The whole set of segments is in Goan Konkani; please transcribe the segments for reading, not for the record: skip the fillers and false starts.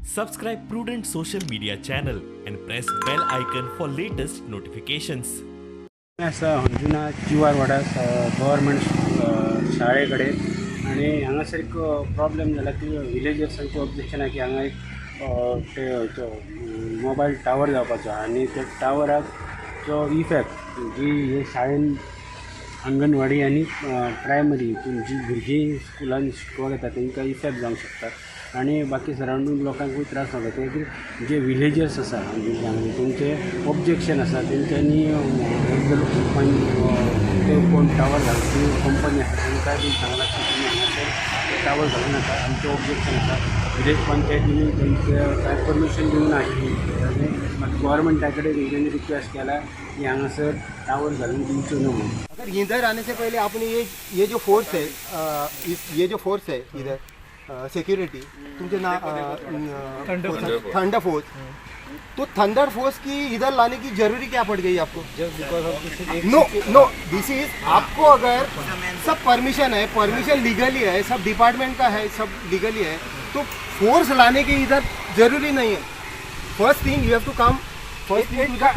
Subscribe Prudent social media channel and press bell icon for latest notifications. आसा अंजुना जिवारवाडा गव्हर्मेंट शाळे कडेन आनी हांगासर एक प्रॉब्लेम जाला की विलेजर्सांचें ऑब्जेक्शन आहा की हांगा एक मोबायल टावर जावपाचो आनी त्या टावराक जो इफेक्ट जी हे शाळेन अंगणवाडी आनी प्रायमरी हितून जी भुरगीं स्कुलान शिकपाक येता तांकां इफेक्ट जावंक शकता आनी बाकी सरावंडींग लोकांकूय त्रास जाता. ते खातीर जे विलेजर्स आसा तेंचे ऑब्जेक्शन आसा तेंच्यांनी ते कोण टावर घालपी कंपनी आसा तांकां बी सांगलां की तुमी हांगासर टावर घालूं नाका, आमचें ऑब्जेक्शन आसा. विलेज पंचायतीन तेंचें कांय परमिशन दिवंक नाशिल्ली, मात गव्हर्मेंटा कडेन तेंच्यांनी रिक्वेस्ट केला की हांगासर टावर घालून दिवचो न्हू म्हणून. अगर इधर आने से पहले आपने ये जो फोर्स है, ये जो फोर्स है इधर सिक्योरिटी तुमसे ना थंडर फोर्स, तो थंडर फोर्स की इधर लाने की जरूरी क्या पड़ गई आपको? नो नो this is आपको अगर सब परमिशन है, परमिशन लीगली है, सब डिपार्टमेंट का है, सब लीगली है, तो फोर्स लाने की इधर जरूरी नहीं है. First thing you have to come first.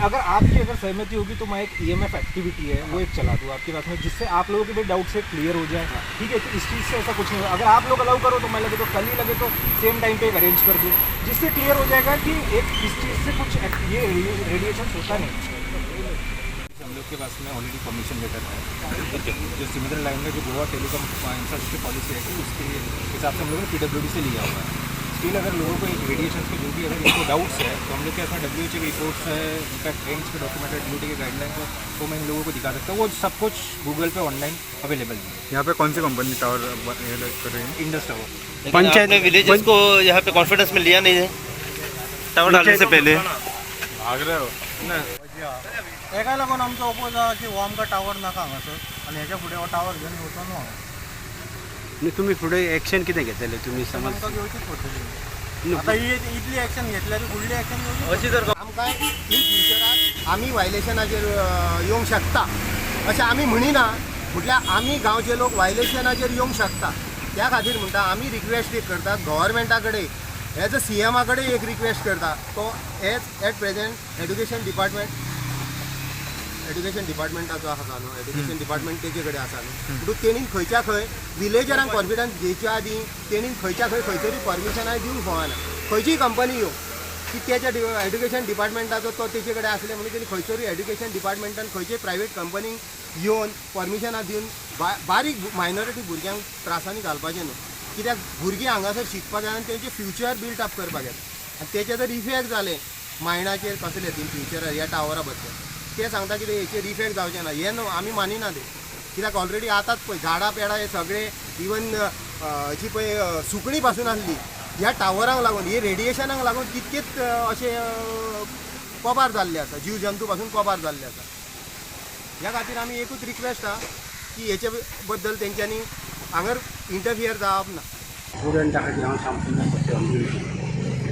अगर आपकी अगर सहमति होगी तो मैं एक ईएमएफ एक्टिविटी है वो एक चला दूँ आपके पास में, जिससे आप लोगों के भी डाउट से क्लियर हो जाए. ठीक है, तो इस चीज़ से ऐसा कुछ नहीं होगा. अगर आप लोग अलाउ करो तो मैं लगे तो कल ही लगे तो सेम टाइम पे एक अरेंज कर दूँ, जिससे क्लियर हो जाएगा कि एक इस चीज़ से कुछ ये रेडिएशन होता नहीं. हम लोग के पास में ऑलरेडी परमिशन लेटर है जो सिमिलर लाइन में जो गोवा टेलीकॉम इंफ्रास्ट्रक्चर पॉलिसी है उसके हिसाब से हम लोगों ने पीडब्ल्यूडी से लिया हुआ है. स्टिल अगर लोगों को एक रेडिएशन के जो भी अगर इनको डाउट्स है तो हम लोग के इसमें WHO के रिपोर्ट्स है, इनफैक्ट एम्स के डॉक्यूमेंटेड ड्यूटी के गाइडलाइंस है, वो मैं इन लोगों को दिखा सकता हूँ. वो सब कुछ गूगल पे ऑनलाइन अवेलेबल है. यहाँ पे कौन सी कंपनी टावर कर रही है? Indus tower. पंचायत ने विलेजेस को यहाँ पे कॉन्फिडेंस में लिया नहीं है टावर डालने से पहले. भाग रहे हो. हेका लागून आमचो ओपोज आहा की हो आमकां टावर नाका हांगासर आनी हेच्या फुडें हो टावर घेवन येवचो न्हू हांगा. तुमी फुडें एक्शन कितें घेतले तुमी? समज आमकां घेवचीच पडटली आतां ही इतली एक्शन घेतल्यार फुडली एक्शन घेवची. अशी जर आमकां इन फ्युचराक आमी वायलेशनाचेर येवंक शकता अशें आमी म्हणिना, म्हटल्यार आमी गांवचे लोक वायलेशनाचेर येवंक शकता. त्या खातीर म्हणटा आमी रिक्वेस्ट एक करता गव्हर्मेंटा कडेन, एज अ सी एमा कडेन एक रिक्वेस्ट करता, तो as at present education department education डिपार्टमेंटाचो आसा न्हू, एड्युकेशन डिपार्टमेंट तेजे कडेन आसा न्हू, म्हणटूच तेणीन खंयच्या खंय विलेजरांक कॉन्फिडन्स घेवच्या आदीं तेणीन खंयच्या खंय खंयतरी परमिशनाय दिवंक फावना. खंयचीय कंपनी येवं की तेच्या एड्युकेशन डिपार्टमेंटाचो तो तेजे कडेन आसले म्हणून तेणी खंयसरूय एड्युकेशन डिपार्टमेंटान खंयचेय प्रायवेट कंपनीक येवन परमिशनां दिवन बारीक मायनॉरिटी भुरग्यांक त्रासांनी घालपाचें न्हू. कित्याक भुरगीं हांगासर शिकपाक जाय आनी तेंचे फ्युचर बिल्ट अप करपाक जाय आनी तेचे जर इफेक्ट जाले मायंडाचेर कसले इन फ्युचरार ह्या टावरा बद्दल ते सांगता कितें हेचेर इफेक्ट जावचें ना, हें न्हू आमी मानिना तें. कित्याक ऑलरेडी आतांच पळय झाडां पेडां हे सगळे इवन जी पळय सुकणीं पासून आसली ह्या टावरांक लागून, हे रेडिएशनाक लागून कितकेच अशे कोबार जाल्ले आसा, जीव जंतू पासून कोबार जाल्ले आसा. ह्या खातीर आमी एकूच रिक्वेस्ट आहा की हेचे बद्दल तेंच्यांनी हांगर इंटरफियर जावप ना. स्टुडंटा खातीर हांव सामको